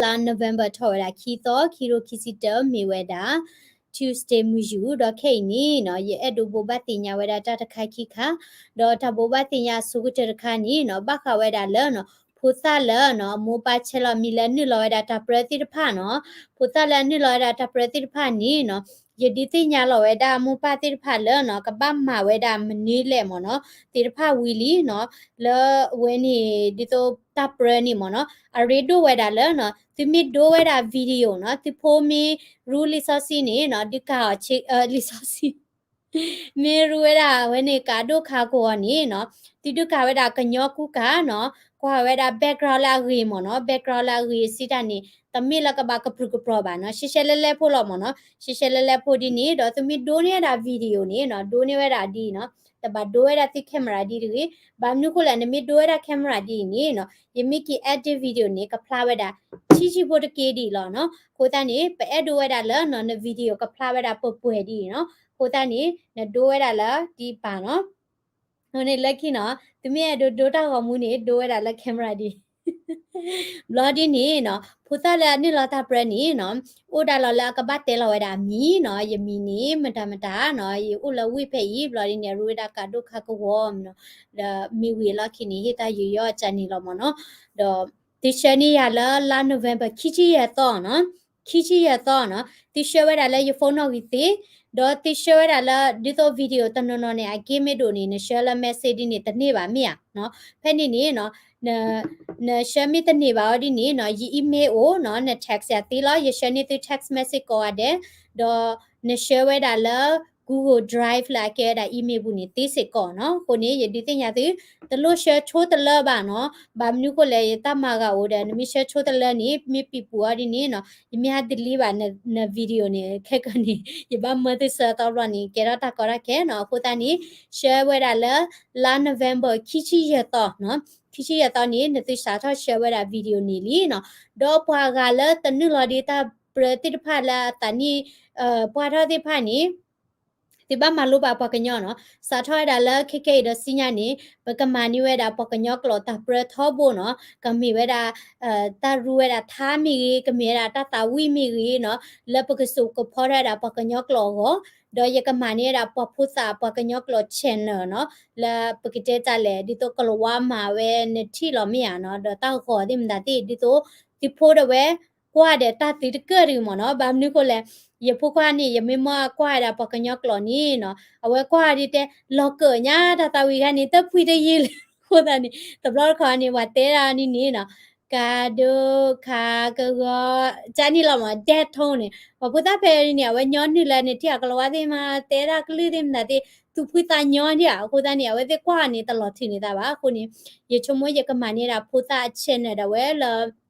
လါ November ထီၣ်ဝဲဒၣ်ခံသီ ခံကထိခံဆံတၢ မ့ၢ်ဝဲဒၣ် Tuesday မုၢ်ယူၢ် ဒီးခဲအံၤန့ၣ်နီၤ ယအဲၣ်ဒိးဘိးဘၣ်သ့ၣ်ညါဝဲဒၣ်တၢ်တခါခံခါ, ဒီးတၢ်ဘိးဘၣ်သ့ၣ်ညါအဆိကတၢၢ်တခါန့ၣ်နီၤ ဘၣ်ဃးဝဲဒၣ်လၢနီၤ ဖိသၣ်လၢနီၤ အမိၢ်ပၢ်ဆဲးလီၤမံၤလၢနုာ်လီၤဝဲဒၣ်တၢ်ပြၢသ့ၣ်တဖၣ်နီၤ, ဖိသၣ်လၢအနုာ်လီၤဝဲဒၣ်တၢ်ပြၢသ့ၣ်တဖၣ်န့ၣ်နီၤ ယဒုးသ့ၣ်ညါလီၤဝဲဒၣ်မိၢ်ပၢ်သ့ၣ်တဖၣ်လၢနီၤ ကဘၣ်မၤဝဲဒၣ်မနုၤလဲၣ်မ့ၢ်နီၤ သ့ၣ်တဖၣ်ဝံၤလံနီၤ, လၢအဝဲန့ၣ် ဒ်သိးတၢ်ပြၢန့ၣ်မ့ၢ်နီၤ အရ့ဒိၣ်ဝဲဒၣ်လၢနီၤ သုမ့ၢ်ဒိဝဲဒၣ် video နီၤ သုဖိမ့ၢ်ရူလံာ်စီဆှံန့ၣ်နီၤ ဒုးကၤအီၤ လံာ်စီဆှံ မ့ၢ်ရူဝဲဒၣ်အဝဲန့ၣ် ကၤဒိၣ်ခါကဝီၤန့ၣ်နီၤ သုဒုးကၤဝဲဒၣ်ကညီကူကၤနီၤ ကွၢ်ဝဲဒၣ် background လၢအဂ့ၤမ့ၢ်နီၤ background လၢအဂ့ၤစံးတၢ်န့ၣ် တမ့ၢ်လၢကဘၣ်ကပြုၢ်ကပြီၤဘၣ်နီၤ ရှဲရှဲလဲလဲဖိလီၤမ့ၢ်နီၤ ရှဲရှဲလဲလဲဖိဒ်န့ၣ် ဒီးသုမ့ၢ်ဒိန့ၢ်ဝဲဒၣ် video န့ၣ်နီၤ ဒိန့ၢ်ဝဲဒၣ်ဒ်အံၤနီၤ တဘၣ်ဒိဝဲဒၣ်သု camera ဒ်တဂ့ၤ ဘၣ်မနုၤဃိလဲၣ် နမ့ၢ်ဒိဝဲဒၣ် camera ဒ်အံၤန့ၣ်နီၤ ယမ့ၢ်က့ၤ edit video န့ၣ် ကဖျါဝဲဒၣ် ထံဆံဖိတက့ဒ်အံၤလီၤနီၤ အဃိသတးန့ၣ် ပအဲၣ်ဒိးဝဲဒၣ်လၢနီၤ န video ကဖျါဝဲဒၣ်ပှဲၤပှဲၤဒ်အံၤနီၤ အဃိသတးန့ၣ် နဒိဝဲဒၣ်လၢဒ်ပၤနီၤ အဃိန့ၣ်လၢခံနီၤ သုမ့ၢ်အဲၣ်ဒိးဒိတၢ်ဂီၤမူန့ၣ် ဒိဝဲဒၣ်လၢ camera ဒ် ဘျီဒ်န့ၣ်နီၤ ဖိသၣ်လၢအနုာ်လီၤတၢ်ပြၢန့ၣ်နီၤ အိၣ်ဒၣ်လီၤလၢအကဘၣ်တဲလီၤဝဲဒၣ်အမံၤနီၤ ယမံၤန့ၣ် မတၤမတၤနီၤ ယအိၣ်လၢဝ့ၢ်ဖဲအံၤ ဘျီဒ်န့ၣ် အရူဝဲဒၣ်ကၤဒိၣ်ခါကဝီၤနီၤ ဒီးမ့ၢ်ဝံၤအလီၢ်ခံန့ၣ် ဟ့ၣ်တၢ်ယူးယီၣ်အကၢန့ၣ်လီၤမ့ၢ်နီၤ ဒီး သုဆှၢန့ၢ်ယၤလၢ လါ November ခံဆံယဲၢ်သီနီၤ ခံဆံယဲၢ်သီနီၤ သုဆှၢဝဲဒၣ်လၢယ phone နီၣ်ဂံၢ်သ့ ဒီးသုဆှၢဝဲဒၣ်လၢ ဒ်သိး video တနီၤနီၤန့ၣ် အက့မ့ၢ်ဒိၣ်န့ၣ် နဆှၢလၢ message ဒ်န့ၣ် တန့ၢ်ဘၣ်မ့ၢ်ဧါနီၤ ဖဲန့ၣ်န့ၣ်နီၤ နဆှၢမ့ၢ်တန့ၢ်ဘၣ်အီၤဒ်န့ၣ်နီၤ ယ email အိၣ်နီၤ န text ယၤသ့လီၤ ယဆှၢန့ၢ်သု text message ကိးဂၤဒဲး ဒီးနဆှၢဝဲဒၣ်လၢ Google Drive လၢအကဲဝဲဒၣ် email ပူၤန့ၣ် သ့စ့ၢ်ကီးနီၤ အဃိန့ၣ် ယဒုးသ့ၣ်ညါသု တလိၣ်ဆှၢဆိတလၢဘၣ်နီၤ ဘၣ်မနုၤဃိလဲၣ် ယတၢ်မၤဂၤအိၣ်ဒီး နမ့ၢ်ဆှၢဆိတလၢန့ၣ် မ့ၢ်ပံၤပူၤအီၤဒ်န့ၣ်နီၤ ယမ့ၢ်ဟး delete ဘၣ်န video န့ၣ် ခဲကနံၣ် ယဘၣ်မၢသုဆှၢသီဘျီန့ၣ် ကဲထီၣ်တၢ်ကီတၢ်ခဲနီၤ အဃိသတးန့ၣ် ဆှၢဝဲဒၣ်လၢ လါ November ခံဆံယဲၢ်သီနီၤ ခံဆံယဲၢ်သီန့ၣ် နသုစးထီၣ်ဆှၢဝဲဒၣ် video န့ၣ်လံနီၤ ဒီးပှၤဂၤလၢတနုာ်လီၤဒံးတၢ်ပြၢသ့ၣ်တဖၣ်လၢအသးနံၣ် ပှၢ်ထီၣ်သ့ၣ်တဖၣ်န့ၣ် သုဘၣ်မၤလိဘၣ်ပှၤကညီနီၤ စးထီၣ်ဝဲဒၣ်လၢခဲခဲအံၤဒီးဆူညါန့ၣ် ပကမၤန့ၢ်ဝဲဒၣ်ပှၤကညီကျိာ်တၢ်ပြၢထီဘိနီၤ ကမ့ၢ်ဝဲဒၣ် တၢ်ရူဝဲဒၣ်ထါမ့ၢ်ဂ့ၤ ကမ့ၢ်ဝဲဒၣ်တၢ်သးဝံၣ်မ့ၢ်ဂ့ၤနီၤ လၢပကစိာ်ကဖီထီၣ်ဝဲဒၣ်ပှၤကညီကျိာ်အဂီၢ် ဒီးယကမၤန့ၢ်ဝဲဒၣ်ပှၤဖိသၣ်ပှၤကညီကျိာ် channel နီၤ လၢပကတဲတၢ်လဲၣ် ဒ်သိးကလၤဝါမၤဝဲနထံၣ်လီၤမ့ၢ်ဧါနီၤ ဒီးတၢ်ဂီၤသ့ၣ်မတၤသ့ၣ် ဒ်သိးသုဖိဒီးဝဲ ကွၢ်ဒီးတၢ်သုတကၢၢ်တဂ့ၤမ့ၢ်နီၤ ဘၣ်မနုၤဃိလဲၣ် ယဖိခွါန့ၣ် ယမ့ၢ်မ့ၢ်ကွၢ်ဝဲဒၣ်ပှၤကညီကျိာ်န့ၣ်နီၤ အဝဲကွၢ်ဒ်တဲ လီၤကၢးညါတၢ်သးဝံၣ်ခါန့ၣ် တၢ်ဖှံတယံာ်လၢ အဃိသတးန့ၣ် တဘျီတခီၣ်န့ၣ် ပှၤတဲဒၣ်န့ၣ်န့ၣ်နီၤ ကၤဒိခါကဂီၤ ကန့ၣ်လီၤမး dead tone န့ၣ် ပှၤဖိသၣ်ဖဲန့ၣ် အဝဲညီနုၢ်လၢနထံၣ်အကလၤဝါသ့ၣ်မး တဲဒၣ်ကလုၢ်သ့ၣ်မတၤသ့ၣ် သူၣ်ဖှံသးညီဒၣ် အဃိသတးန့ၣ် အဝဲသ့ၣ်ကွၢ်န့ၣ် တလီၤထုးန့ၢ်သးဘၣ် အဃိန့ၣ် ယဆိကမိၣ်ယကမၤန့ၢ်ဒၣ်ဖိသၣ်အ channel ဒၣ်ဝဲလၢ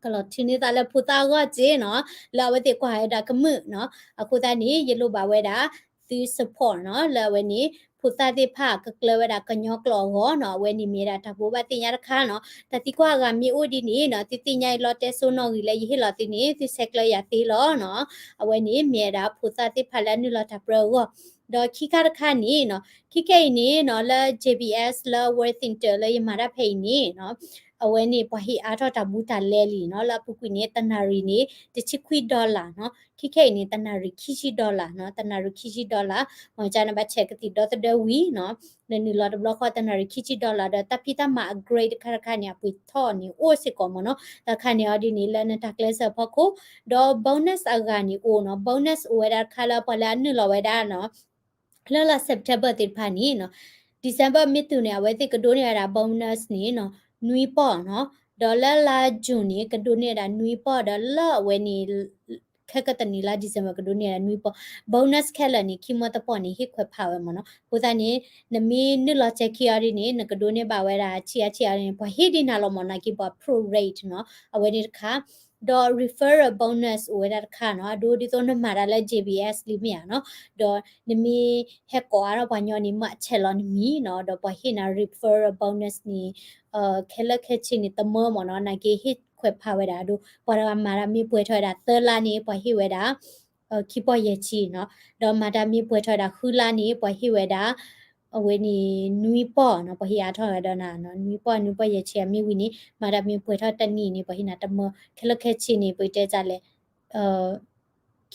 ကလီၤထုးန့ၢ်သးလၢဖိသၣ်အဂီၢ်စ့ၢ်နီၤ လၢအဝဲသ့ၣ်ကွၢ်ဝဲဒၣ်ကမုာ်နီၤ အဃိသတးန့ၣ် ယလိၣ်ဘၣ်ဝဲဒၣ် သု support နီၤ လၢအဝဲန့ၣ် ဖိသၣ်သ့ၣ်တဖၣ်ကကျၢၤဝဲဒၣ်ကညီကျိာ်အဂီၢ်နီၤ အဝဲန့ၣ်မ့ၢ်ဝဲဒၣ်တၢ်ဘိးဘၣ်သ့ၣ်ညါတခါနီၤ တၢ်သံကွၢ်အဂၤမ့ၢ်အိၣ်ဒ်န့ၣ်နီၤ သုသ့ၣ်ညါအံၤလီၤတဲစိနီၣ်ဂံၢ်လၢယဟ့ၣ်လီၤသုန့ၣ် သုဆဲးကျၢယၤသ့လီၤနီၤ အဝဲန့ၣ်မ့ၢ်ဝဲဒၣ်ဖိသၣ်သ့ၣ်တဖၣ်လၢအနုာ်လီၤတၢ်ပြၢအဂီၢ် ဒီးခံခါတခါန့ၣ်နီၤ ခံခဲအံၤန့ၣ်နီၤ လၢ J B S လၢ Worthington လၢယမၤတၢ်ဖဲအံၤန့ၣ်နီၤ အဝဲန့ၣ်ပှၤဟ့ၣ်အါထီၣ်တၢ်ဘူးတၢ်လဲလံနီၤ လၢအပူၤကွံာ်န့ၣ် တနၣ်ရံၣ်န့ၣ် တဆံခွံ dollar နီၤ ခံခဲအံၤန့ၣ် တနၣ်ရံၣ်ခံဆံ dollar နီၤ တနၣ်ရံၣ်ခံဆံ dollar မ်ကနဘၣ်ဆဲးကသံၣ်ဒီသဒၢဝံၤနီၤ နနုာ်လီၤတဘျီဃီတနၣ်ရံၣ်ခံဆံ dollar ဒီးတၢ်ဖံးတၢ်မၤ upgrade တခါတခါန့ၣ် အပှ့ၤထီၣ်န့ၣ်အိၣ်စ့ၢ်ကီးမ့ၢ်နီၤ တၢ်ခါန့ၣ်အီၤဒ်န့ၣ် လၢနတၢ်ကျဲးစၢးဖီခိၣ် ဒီး bonus အဂၤန့ၣ်အိၣ်နီၤ bonus အိၣ်ဝဲဒၣ်တခါလၢပှၤလၢအနုာ်လီၤဝဲဒၣ်နီၤ လၢလါ September သ့ၣ်တဖၣ်န့ၣ်နီၤ December မ့ၢ်တုၤန့ၣ် အဝဲသ့ၣ်ကဒိးန့ၢ်ဝဲဒၣ် bonus န့ၣ်နီၤ နွံပီၢ်နီၤ ဒီးလၢလါ June န့ၣ် ကဒိးန့ၢ်ဝဲဒၣ်နွံပီၢ် ဒီးလၢအဝဲန့ၣ် ခဲကတနံၤလါ December ကဒိးန့ၢ်ဝဲဒၣ်နွံပီၢ် bonus ခဲလၢာ်န့ၣ် ခံမီတပီၢ်န့ၣ် ဟ့ၣ်ခွဲးဖးဝဲမ့ၢ်နီၤ အဃိသတးန့ၣ် နမ့ၢ်နုာ်လီၤစဲးခံအီၤဒ်န့ၣ် နကဒိးန့ၢ်ဘၣ်ဝဲဒၣ် ဆံးအါဆံးအါန့ၣ် ပှၤဟ့ၣ်ဒ်နၤလီၤမ့ၢ်နီၤ က့ၤပှၤ prorate နီၤ အဝဲန့ၣ်တခါ ဒီး referral bonus အိၣ်ဝဲဒၣ်တခါနီၤ အဒိဒ်သိးနမၤတၢ်လၢ J B S လံမ့ၢ်ဧါနီၤ ဒီးနမ့ၢ်ဟဲကိးအါထီၣ်ပှၤညီန့ၣ် မၤဆဲးလီၤနမံၤနီၤ ဒီးပှၤဟ့ၣ်နၤ referral bonus န့ၣ် ခဲလၢာ်ခဲဆ့န့ၣ် တမၢမ့ၢ်နီၤ နာ်က့ဟ့ၣ်ခွဲးဖးဝဲဒၣ်အဒိ ပှၤတဂၤမၤတၢ်မ့ၢ်ပှဲၤထီၣ်ဝဲဒၣ်သၢလါန့ၣ် ပှၤဟ့ၣ်ဝဲဒၣ် ခံပီၢ်ယဲၢ်ဆံနီၤ ဒီးမၤတၢ်မ့ၢ်ပှဲၤထီၣ်ဝဲဒၣ်ဃုလါန့ၣ် ပှၤဟ့ၣ်ဝဲဒၣ် အဝဲန့ၣ်နွံပီၢ်နီၤ ပှၤဟ့ၣ်အါထီၣ်ဝဲဒီးနၤနီၤ နွံပီၢ် နွံပီၢ်ယဲၢ်ဆံ မ့ၢ်ဝံၤန့ၣ် မၤတၢ်မ့ၢ်ပှဲၤထီၣ်တနံၣ်န့ၣ် ပှၤဟ့ၣ်နၤတမၢ ခဲလၢာ်ခဲဆ့န့ၣ် ပတဲတၢ်လဲၣ်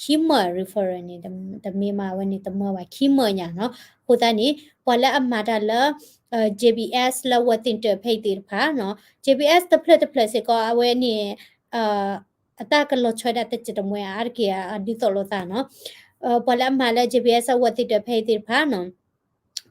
ခံမၢ referral န့ၣ် တမ့ၢ်မး အဝဲန့ၣ်တမၢဘၣ် ခံမၢညါနီၤ အဃိသတးန့ၣ် ပှၤလၢအမၤတၢ်လၢ JBS လၢ Washington ဖဲအံၤသ့ၣ်တဖၣ်နီၤ JBS တဖျၢၣ်တဖျၢၣ်စ့ၢ်ကီး အဝဲန့ၣ် အတၢ်ကလီၤဆီဝဲဒၣ်တစဲးတမှဲ အါတက့ၢ်အဒုးသိးလိာ်သးနီၤ ပှၤလၢအမၤလၢ JBS လၢ Washington ဖဲအံၤသ့ၣ်တဖၣ်နီၤ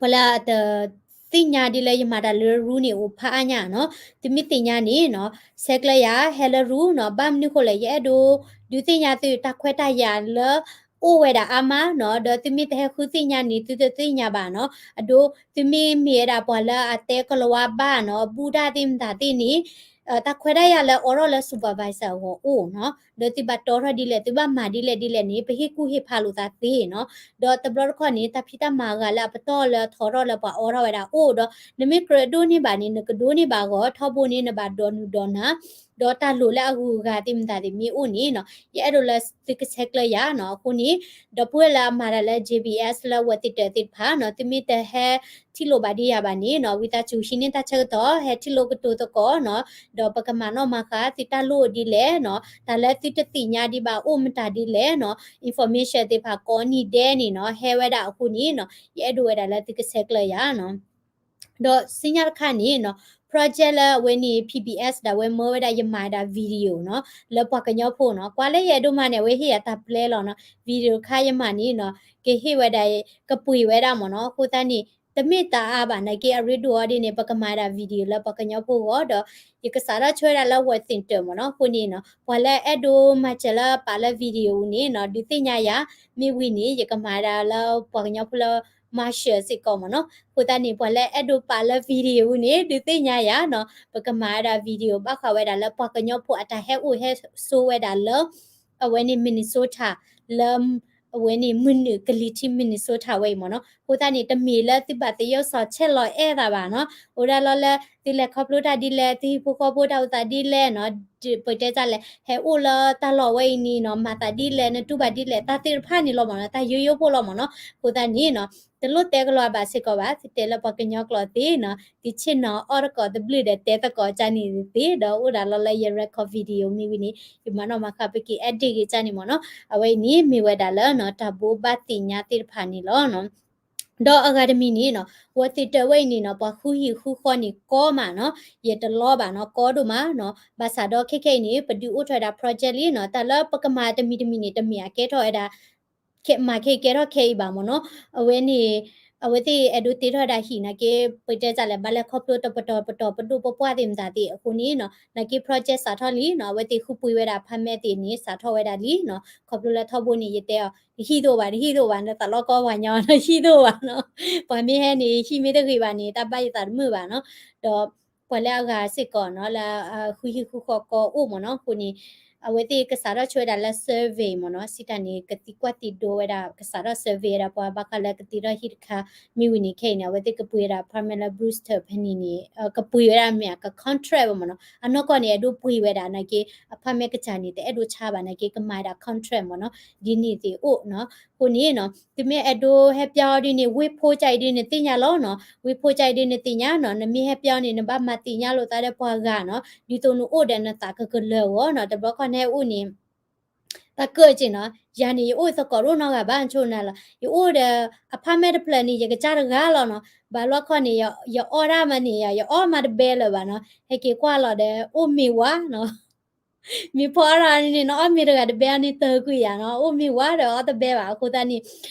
ပှၤလၢအတသ့ၣ်ညါဒ်လၢယမၤတၢ်လၢရူန့ၣ် အိၣ်ဖးအါညါနီၤ သုမ့ၢ်သ့ၣ်ညါန့ၣ်နီၤ ဆဲးကျၢယၤ ဟဲလၢရူနီၤ ဘၣ်မနုၤဃိလဲၣ် ယအဲၣ်ဒိး ဒုးသ့ၣ်ညါသုတၢ်ခွဲးတၢ်ယာ်လၢ အိၣ်ဝဲဒၣ်အါမးနီၤ ဒီးသုမ့ၢ်တဟဲဃုသ့ၣ်ညါန့ၣ် သုတသ့ၣ်ညါဘၣ်နီၤ အဒိ သုမ့ၢ်မ့ၢ်ဝဲဒၣ်ပှၤလၢအတဲကလၤဝါဘၣ်နီၤ ဘူၣ်တၢ်သ့ၣ်မတၤသ့ၣ်န့ၣ် တၢ်ခွဲးတၢ်ယာ်လၢအိးထီၣ်လၢ supervisor အဂီၢ်အိၣ်နီၤ ဒီးသုဘၣ်တီထီၣ်ဒ်လဲၣ် သုဘၣ်မၤဒ်လဲၣ်ဒ်လဲၣ်န့ၣ် ပဟ့ၣ်ကူၣ်ဟ့ၣ်ဖးလိာ်သးသ့နီၤ ဒီးတဘျီတခီၣ်န့ၣ် တၢ်ဖံးတၢ်မၤအဂၤလၢအပတီၢ်လၢအထီထီၣ်လၢပှၤအိးထီၣ်ဝဲဒၣ်အိၣ်ဒီး နမ့ၢ်ကြၢးဒိးန့ၢ်ဘၣ်န့ၣ် နကဒိးန့ၢ်ဘၣ်အဂီၢ် ထီဘိန့ၣ် နဘၣ်ဒိးနုာ်ဒိးနၤ ဒီးတၢ်လိၣ်လၢအဂုၤအဂၤသ့ၣ်မတၤသ့ၣ်မ့ၢ်အိၣ်န့ၣ်နီၤ ယအဲၣ်ဒိးလၢသုကဆဲးကျၢယၤနီၤ အဃိန့ၣ် ဒီပုၢ်ဝဲၢ်လၢအမၤတၢ်လၢ JBS လၢ Washington သ့ၣ်တဖၣ်နီၤ သုမ့ၢ်တဟဲထံၣ်လိာ်ဘၣ်ဒံးယၤဘၣ်န့ၣ်နီၤ ဝံသးစူၤဟံးန့ၢ်တၢ်ဆၢကတီၢ် ဟဲထံၣ်လိာ်ကတိၤသကိးနီၤ ဒီးပကမၤနီၣ်မၤဃါသုတၢ်လိၣ်ဒ်လဲၣ်နီၤ တၢ်လၢသုတသ့ၣ်ညါဒံးဘၣ်အိၣ်မတၤဒ်လဲၣ်နီၤ information သ့ၣ်တဖၣ်ကိးနံၤဒဲးန့ၣ်နီၤ ဟဲဝဲဒၣ်အဃိန့ၣ်နီၤ ယအဲၣ်ဒိးဝဲဒၣ်လၢသုကဆဲးကျၢယၤနီၤ ဒီးဆူညါတခါန့ၣ်နီၤ project လၢအဝဲန့ၣ် PBS ဒၣ်ဝဲမၢဝဲဒၣ်ယမၤဒၣ် video နီၤ လၢပှၤကညီဖိနီၤ ကွၢ်လၢယအဲၣ်ဒိးမၤန့ၣ် အဝဲဟ့ၣ်ယၤတၢ်ပျဲလီၤနီၤ video တခါယမၤန့ၣ်နီၤ ကဟ့ၣ်ဝဲဒၣ် ကပှ့ၤဝဲဒၣ်မ့ၢ်နီၤ အဃိသတးန့ၣ် တမ့ၢ်တၢ်အါဘၣ်နာ်က့ အရ့ဒိၣ်အီၤဒ်န့ၣ် ပကမၤဒၣ် video လၢပှၤကညီဖိအဂီၢ်ဒီး ယကစးထီၣ်ဆိဝဲဒၣ်လၢ Washington မ့ၢ်နီၤ အဃိန့ၣ်နီၤ ပှၤလၢအဲၣ်ဒိးမၤစၢၤလၢပာ်လၢ video န့ၣ်နီၤ ဒုးသ့ၣ်ညါယၤ မ့ၢ်ဝံၤန့ၣ် ယကမၤဒၣ်လၢပှၤကညီဖိလၢ Marshall စ့ၢ်ကီးမ့ၢ်နီၤ အဃိသတးန့ၣ် ပှၤလၢအဲၣ်ဒိးပာ်လၢ video န့ၣ် ဒုးသ့ၣ်ညါယၤနီၤ ပကမၤဝဲဒၣ် video ဘၣ်ဃးဝဲဒၣ်လၢပှၤကညီဖိအတၢ်ဟဲအိၣ်ဟဲဆိးဝဲဒၣ်လၢ အဝဲန့ၣ် Minnesota လၢ အဝဲန့ၣ် မုၢ်နုာ်ကလံၤထံး Minnesota ဝဲအံၤမ့ၢ်နီၤ အဃိသတးန့ၣ် တမ့ၢ်လၢသုဘၣ်သယုၢ်စီၤဆဲးလီၤအဲၣ်သးဘၣ်နီၤ အိၣ်ဒၣ်လီၤလၢ သုလဲၤခီဖျိတၢ်ဒ်လဲၣ် သုဟံၣ်ဖိဃီဖိတၢ်အိၣ်သးဒ်လဲၣ်နီၤ ပတဲတၢ်လဲၣ် ဟဲအိၣ်လၢတၢ်လီၢ်ဝဲအံၤန့ၣ်နီၤ မၤသးဒ်လဲၣ် နတူၢ်ဘၣ်ဒ်လဲၣ် တၢ်သ့ၣ်တဖၣ်န့ၣ်လီၤမ့ၢ်နီၤ တၢ်ယိယိဖိလီၤမ့ၢ်နီၤ အဃိသတးန့ၣ်နီၤ တလိၣ်တဲကလီၤဘၣ်စ့ၢ်ကီးဘၣ် သုတဲလၢပှၤကညီကျိာ်သ့နီၤ သုဆ့ၣ်နီၤအီၣ်တကိးတဘျုးဒီးတဲသကိးကၢ်န့ၣ်သ့ ဒီးအိၣ်ဒၣ်လီၤလၢယ record video မ့ၢ်ဝံၤန့ၣ် ယမၤနီၣ်မၤဃါပက့ၤ edit က့ၤကၢ်န့ၣ်မ့ၢ်နီၤ အဝဲအံၤန့ၣ်မ့ၢ်ဝဲဒၣ်လၢနီၤ တၢ်ဘိးဘၣ်သ့ၣ်ညါသ့ၣ်တဖၣ်န့ၣ်လီၤ. ဒီးအဂၤတမံၤန့ၣ်နီၤ Washington ဝဲအံၤန့ၣ်နီၤ ပှၤဃုဟံၣ်ဃုဃီန့ၣ်ကီမးနီၤ ယတလီဘၣ်နီၤ ကီဒိၣ်မးနီၤ ဘၣ်ဆၣ်ဒီးခဲခဲအံၤန့ၣ် ပဒုးအိၣ်ထီၣ်ဝဲဒၣ် project လံနီၤ တၢ်လၢပကမၤတမံၤတမံၤန့ၣ် တမ့ၢ်အကဲထီၣ်ဝဲဒၣ် မၤခဲအံၤကဲထီၣ်ခဲအံၤဘၣ်မ့ၢ်နီၤ အဝဲန့ၣ် အဝဲသ့ၣ်အဲၣ်ဒိးတ့ထီၣ်ဝဲဒၣ်ဟံၣ်နာ်က့ ပတဲတၢ်လဲၣ် ဘၣ်လဲၤခီဖျိတပတီၢ်ပတီၢ်ပဒိၣ်ပပှၢ်သ့ၣ်မတၤသ့ၣ်အဃိန့ၣ်နီၤ နာ်က့ project စးထီၣ်လံနီၤ အဝဲသ့ၣ်ဃုပှ့ၤဝဲဒၣ် apartment သ့ၣ်န့ၣ် စးထီၣ်ဝဲဒၣ်လံနီၤ ခီဖျိလၢထီဘိန့ၣ် ယတဲအီၤ တဟံၣ်သိးဘၣ် တဟံၣ်သိးဘၣ် နသးလီကီပှၤညီ တဟံၣ်သိးဘၣ်နီၤ ပှၤမ့ၢ်ဟဲန့ၣ် ဟံၣ်မ့ၢ်တဂ့ၤဘၣ်န့ၣ် တၢ်ဘၣ်ယသးတမုာ်ဘၣ်နီၤ ဒီး ပှၤလၢအဂၤစ့ၢ်ကီးနီၤ လၢအဃုဟံၣ်ဃုဃီကီအိၣ်မ့ၢ်နီၤ အဃိန့ၣ် အဝဲသ့ၣ်ကစးထီၣ်ဆိဝဲဒၣ်လၢ survey မ့ၢ်နီၤ စံးတၢ်န့ၣ် ကသံကွၢ်သံဒိးဝဲဒၣ် ကစးထီၣ် survey ဝဲဒၣ်ပှၤဘၣ်ဃးလၢကတ့ထီၣ်ဟံၣ်တခါ မ့ၢ်ဝံၤန့ၣ်ခဲအံၤန့ၣ် အဝဲသ့ၣ်ကပှ့ၤဝဲဒၣ် apartment လၢ Brewster ဖဲန့ၣ်န့ၣ် ကပှ့ၤဝဲဒၣ်မ့ၢ်အက contract ဝဲမ့ၢ်နီၤ အနီၢ်ကီၢ်န့ၣ် အဲၣ်ဒိးပှ့ၤဝဲဒၣ်နာ်က့ apartment ကစၢ်န့ၣ် တအဲၣ်ဒိးဆါဘၣ်နာ်က့ ကမၤဝဲဒၣ် contract မ့ၢ်နီၤ ဒ်န့ၣ်သ့ၣ်အိၣ်နီၤ အဃိန့ၣ်နီၤ သုမ့ၢ်အဲၣ်ဒိးဟဲပျီဒ်န့ၣ် ဝ့ၢ်ဖိကၢ်အံၤဒ်န့ၣ်သ့ၣ်ညါလီၤနီၤ ဝ့ၢ်ဖိကၢ်အံၤဒ်န့ၣ်သ့ၣ်ညါနီၤ နမ့ၢ်ဟဲပျီန့ၣ် နဘၣ်မၤသ့ၣ်ညါလိာ်သးဒီးပှၤဂၤနီၤ ဒ်သိးနအိၣ်ဒီးနသးကကလၢၤအဂီၢ်နီၤ တဘျီခီနဟဲအိၣ်န့ၣ် တၢ်ကၢၢ်က့နီၤ ယၤန့ၣ် ယအိၣ်သကိးရိၣ်နီတဂၤဘၣ် ဆိနၤလီၤ ယအိၣ်ဒီး apartment တဖျၢၣ်န့ၣ် ယကစၢ်တဂၤလီၤနီၤ ဘၣ်ဘျီခီန့ၣ် ယအီၣ်တၢ်မးန့ၣ် ယအီၣ်မးတဘဲလၢၤဘၣ်နီၤ ဟဲက့ၤကွၢ်လီၤဒီး အိၣ်မ့ၤဝါနီၤ မ့ၢ်ဖီအီၣ်တၢ်န့ၣ် နအီၣ်မ့ၤတဂၤတဘဲအီၤန့ၣ် တၢ်ကွံာ်ယၤနီၤ အိၣ်မ့ၤဝါဒီးအီၣ်တဘဲဘၣ် အဃိသတးန့ၣ်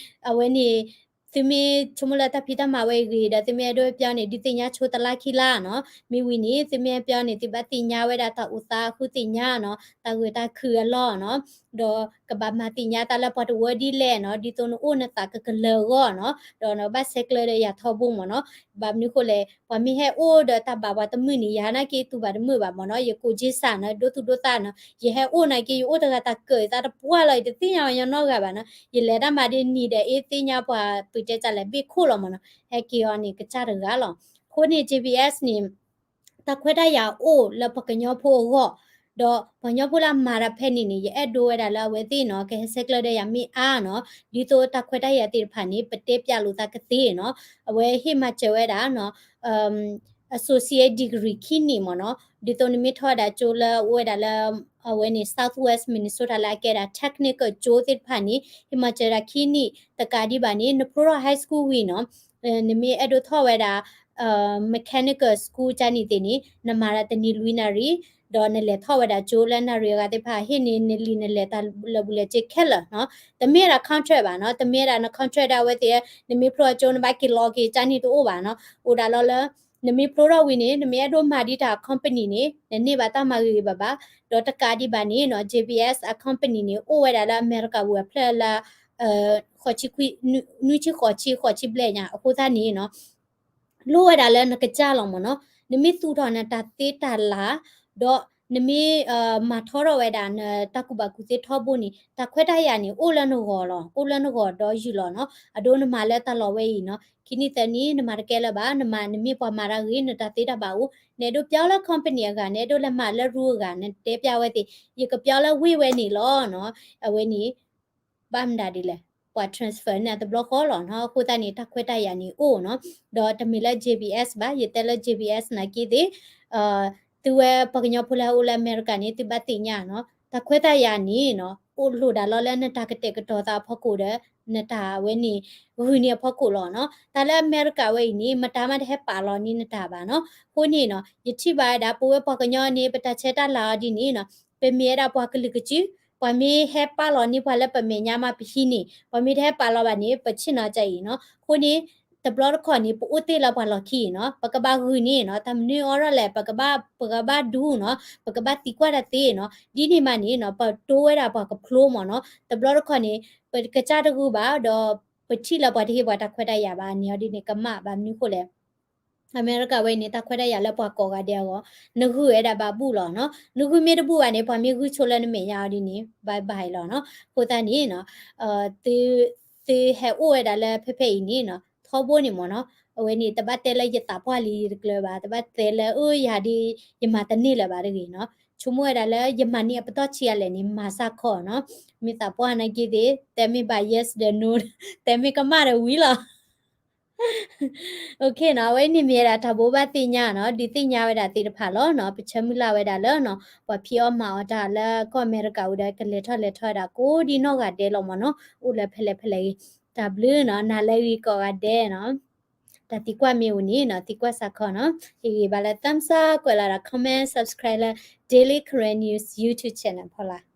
အဝဲန့ၣ် သုမ့ၢ်ဆိကမိၣ်လၢတၢ်ဖံးတၢ်မၤဝဲအံၤဂ့ၤဒီး သုမ့ၢ်အဲၣ်ဒိးပျီန့ၣ် ဒုးသ့ၣ်ညါဆိတလါခံလါနီၤ မ့ၢ်ဝံၤန့ၣ် သုမ့ၢ်ဟဲပျီန့ၣ်သုဘၣ်သ့ၣ်ညါဝဲဒၣ်တၢ်အိၣ်သးဃုသ့ၣ်ညါနီၤ တၢ်ဂုာ်တၢ်ခုၣ်အလီၢ်နီၤ ဒီးကဘၣ်မၤသ့ၣ်ညါတၢ်လၢပှၤတဝၢဒ်လဲၣ်နီၤ ဒ်သိးနအိၣ်နသးကကလၢၤအဂီၢ်နီၤ ဒီးနဘၣ်ဆဲးကျၢဒီးယၤထီဘိမ့ၢ်နီၤ ဘၣ်မနုၤဃိလဲၣ် ပှၤမ့ၢ်ဟဲအိၣ်ဒီးတၢ်ဘၣ်ပှၤတမုာ်န့ၣ် ယၤနာ်က့တူၢ်ဘၣ်တမုာ်ဘၣ်မ့ၢ်နီၤ ယကိးက့စၢ်နီၤ ဒိသူၣ်ဒိသးနီၤ ယဟဲအိၣ်နာ်က့ ယအိၣ်တဂၤတၢ်ကၢၢ်သးတပှၢ်လီၤ ယတသ့ၣ်ညါပှၤညီနီတဂၤဘၣ်နီၤ ယလဲၤတၢ်မၤဒ်နံၤဒီးအ့ၣ်သ့ၣ်ညါပှၤပတဲတၢ်လဲၣ်ဘ့ၣ်ခိၣ်လီၤမ့ၢ်နီၤ ဟဲက့ၤအီၤန့ၣ် ကစၢ်တဂၤလီၤ အဃိန့ၣ် JBS န့ၣ် တၢ်ခွဲးတၢ်ယာ်အိၣ်လၢပှၤကညီဖိအဂီၢ် ဒီးပှၤကညီဖိလၢအမၤတၢ်ဖဲန့ၣ်န့ၣ် ယအဲၣ်ဒိးဝဲဒၣ်လၢအဝဲသ့ၣ်နီၤ ကဟဲဆဲးကျၢဒၣ်ယၤမ့ၢ်အါနီၤ, ဒ်သိးတၢ်ခွဲးတၢ်ယာ်သ့ၣ်တဖၣ်န့ၣ် ပတဲပျးလိာ်သးကသ့နီၤ, အဝဲဟ့ၣ်မၤစၢၤဝဲဒၣ်နီၤ associate degree ခံနံၣ်မ့ၢ်နီၤ, ဒ်သိးနမ့ၢ်ထီၣ်ဝဲဒၣ်ကၠိလၢအအိၣ်ဝဲဒၣ်လၢ အဝဲန့ၣ် Southwest Minnesota လၢအကဲဒၣ် technical ကၠိသ့ၣ်တဖၣ်န့ၣ် ဟ့ၣ်မၤစၢၤဒၣ်ခံနံၣ် တကးဒံးဘၣ်န့ၣ် နဖျိထီၣ် high school ဝံၤနီၤ နမ့ၢ်အဲၣ်ဒိးထီၣ်ဝဲဒၣ် mechanical school ကန့ၣ်သ့ၣ်န့ၣ် နမၤဒၣ်တနံၤလွံၢ်နၣ်ရံၣ်, ဒီးနလဲၤထီၣ်ဝဲဒၣ်ကၠိလၢနၣ်ရံၣ်အဂၤသ့ၣ်တဖၣ် ဟ့ၣ်န့ၢ်နလံာ်နလဲၢ်တၢ်လၢာ်ဘူၣ်လၢာ်စ့ခဲလၢာ်နီၤ, တမ့ၢ်ဝဲဒၣ် contract ဘၣ်နီၤ, တမ့ၢ်ဝဲဒၣ်န contract ဒၣ်ဝဲသ့ၣ် နမ့ၢ်ဖျိထီၣ်ကၠိ နဘၣ်က့ၤလီၤက့ၤကန့ၣ်တအိၣ်ဘၣ်နီၤ, အိၣ်ဒၣ်လီၤလၢ နမ့ၢ်ဖျိထီၣ်ဝံၤန့ၣ် နမ့ၢ်အဲၣ်ဒိးမၤဒံးတၢ် company န့ၣ် နန့ၢ်ဘၣ်တၢ်မၤဂ့ၤဂ့ၤဘၣ်ဘၣ်, ဒီးတကးဒံးဘၣ်န့ၣ်နီၤ J B S အ company န့ၣ် အိၣ်ဝဲဒၣ်လၢအမဲရကၤပူၤအဖျၢၣ်လၢ ဃိးဆံခွံ နွံဆံဃိးဆံ ဃိးဆံဘျဲၣ်ညါ အဃိသတးန့ၣ်နီၤ လိၣ်ဝဲဒၣ်လၢနကစၢ်လီၤမ့ၢ်နီၤ, နမ့ၢ်သူၣ်ထီၣ်နတၢ်သ့တၢ်လၤ, ဒီးနမ့ၢ် မၤထီထီၣ်ဝဲဒၣ်နတၢ်ကူၣ်ဘၣ်ကူၣ်သ့ထီဘိန့ၣ် တၢ်ခွဲးတၢ်ယာ်န့ၣ် အိၣ်လၢနဂီၢ်လီၤ, အိၣ်လၢနဂီၢ်ဒီးယုၢ်လီၤနီၤ, အဒိနမၤလၢတၢ်လီၢ်ဝဲအံၤနီၤ, ခံနံၣ်သၢနံၣ် နမၤတကဲလၢၤဘၣ်, နမၤ နမ့ၢ်ပှၤမၤတၢ်ဂ့ၤ နတၢ်သ့တၢ်ဘၣ်အိၣ်, နအဲၣ်ဒိးပျီလၢ company အဂၤ နအဲၣ်ဒိးလဲၤမၤလၢရူအဂၤ နတဲပျးဝဲသ့ၣ် ယကပျီလၢဝ့ၢ်ဝဲန့ၣ်လီၤနီၤ, အဝဲန့ၣ် ဘၣ်မနုၤဒ်လဲၣ်, ပှၤ transfer န့ၣ်တဘျီဃီလီၤနီၤ, အဃိသတးန့ၣ် တၢ်ခွဲးတၢ်ယာ်န့ၣ်အိၣ်နီၤ, ဒီးတမ့ၢ်လၢ J B S ဘၣ်, ယတဲလၢ J B S နာ်က့သ့ၣ် သုဝဲပှၤကညီဖိလၢအအိၣ်လၢအမဲရကၤန့ၣ် သုဘၣ်သ့ၣ်ညါနီၤ, တၢ်ခွဲးတၢ်ယာ်န့ၣ်နီၤ အိၣ်လိၣ်ဒၣ်လီၤလၢနတၢ်ကတဲာ်ကတီၤသးအဖီခိၣ်ဒီး နတၢ်ဝဲန့ၣ် ဂုာ်န့ၢ်အဖီခိၣ်လီၤနီၤ, တၢ်လၢအမဲရကၤဝဲအံၤန့ၣ် မတၤမးတဟဲပာ်လီၤန့ၢ်နတၢ်ဘၣ်နီၤ, အဃိန့ၣ်နီၤ ယထံၣ်ဘၣ်ဝဲဒၣ် ပဝဲပှၤကညီန့ၣ် ပတၢ်ဆဲးတၢ်လၤအီၤဒ်န့ၣ်နီၤ ပမ့ၢ်ဝဲဒၣ်ပှၤကလုာ်ကစု, ပှၤမ့ၢ်ဟဲပာ်လီၤန့ၢ်ပှၤလၢပမဲာ်ညါမးပဟံးန့ၣ်, ပှၤမ့ၢ်တဟဲပာ်လီၤဘၣ်န့ၣ် ပဆ့ၣ်နီၤကၢ်အံၤနီၤ, အဃိန့ၣ် တဘျီတခီၣ်န့ၣ် ပအိၣ်တ့ၢ်လၢပှၤလီၢ်ခံအံၤနီၤ, ပကဘၣ်ဂုာ်န့ၣ်နီၤ, တၢ်မနုၤအီၤထီၣ်လဲၣ် ပကဘၣ် ပကဘၣ်ဒူနီၤ, ပကဘၣ်သံကွၢ်တၢ်သ့နီၤ, ဒ်န့ၣ်မးန့ၣ်နီၤ ပတိဝဲဒၣ်ပှၤကဖျိမ့ၢ်နီၤ, တဘျီတခီၣ်န့ၣ် ပကစၢ်တဂုာ်ဘၣ်ဒီး ပထံၣ်လၢပှၤတဟ့ၣ်ပှၤတၢ်ခွဲးတၢ်ယာ်ဘၣ်န့ၣ်အီၤဒ်န့ၣ် ကမၣ်ဘၣ်မနုၤဃိလဲၣ် အမဲရကၤဝဲအံၤန့ၣ် တၢ်ခွဲးတၢ်ယာ်လၢပှၤကိးဂၤဒဲးအဂီၢ်, နဂုာ်ဝဲဒၣ်ဘၣ်ဘူၣ်လီၤနီၤ, နဂုာ်မ့ၢ်တဘူၣ်ဘၣ်န့ၣ် ပှၤမ့ၢ်ဂုာ်ဆိလၢနမဲာ်ညါအီၤဒ်န့ၣ် bye bye လီၤနီၤ, အဃိသတးန့ၣ်နီၤ သု သုဟဲအိၣ်ဝဲဒၣ်လၢဖဲဖဲအံၤန့ၣ်နီၤ ထီဘိန့ၣ်မ့ၢ်နီၤ, အဝဲန့ၣ် တဘၣ်တဲလၢယသးပှၢ်လံယတကျၢၤဘၣ်, တဘၣ်တဲလၢအၢယၤဒ် ယမၤတန့ၢ်လၢၤဘၣ်တဂ့ၤနီၤ, ဆိကမိၣ်ဝဲဒၣ်လၢယမၤန့ၢ်အပတီၢ်ဆံးအလဲၣ်န့ၣ် မၤစၢ်ခီနီၤ, မ့ၢ်သးပှၢ်နာ်က့သ့ၣ် တဲမ့ၢ်ဘၣ် yes ဒီး no, တဲမ့ၢ်ကမၣ်ဒီးဝံၤလီၤ OK နီၤ, အဝဲန့ၣ်မ့ၢ်ဝဲဒၣ်တၢ်ဘိးဘၣ်သ့ၣ်ညါနီၤ, ဒုးသ့ၣ်ညါဝဲဒၣ်သ့ၣ်တဖၣ်လီၤနီၤ, ပဆၢမုၢ်လၢ်ဝဲဒၣ်လၢနီၤ, ပှၤဖံးအီၣ်မၤအီၣ်တၢ်လၢကီၢ်အမဲရကၤအိၣ်ဒီး ကလဲၤထီၣ်လဲၤထီၣ်ဝဲဒၣ်ကိးဒ်နီၢ်ဂၤဒဲးလီၤမ့ၢ်နီၤ, အိၣ်လၢဖဲလဲၣ်ဖဲလဲၣ်ဂ့ၤ, တၢ်ဘျုးနီၤ, နၤလၢအဂ့ၤကိးဂၤဒဲးနီၤ, တၢ်သံကွၢ်မ့ၢ်အိၣ်န့ၣ်နီၤ, သံကွၢ်စးခီနီၤ, ဟ့ၣ်ဂံၢ်ဘၣ်လၢ thumbs up ကွဲးလီၤဒီး comment, subscribe လၢ Daily Karen News YouTube channel ဖီလာ်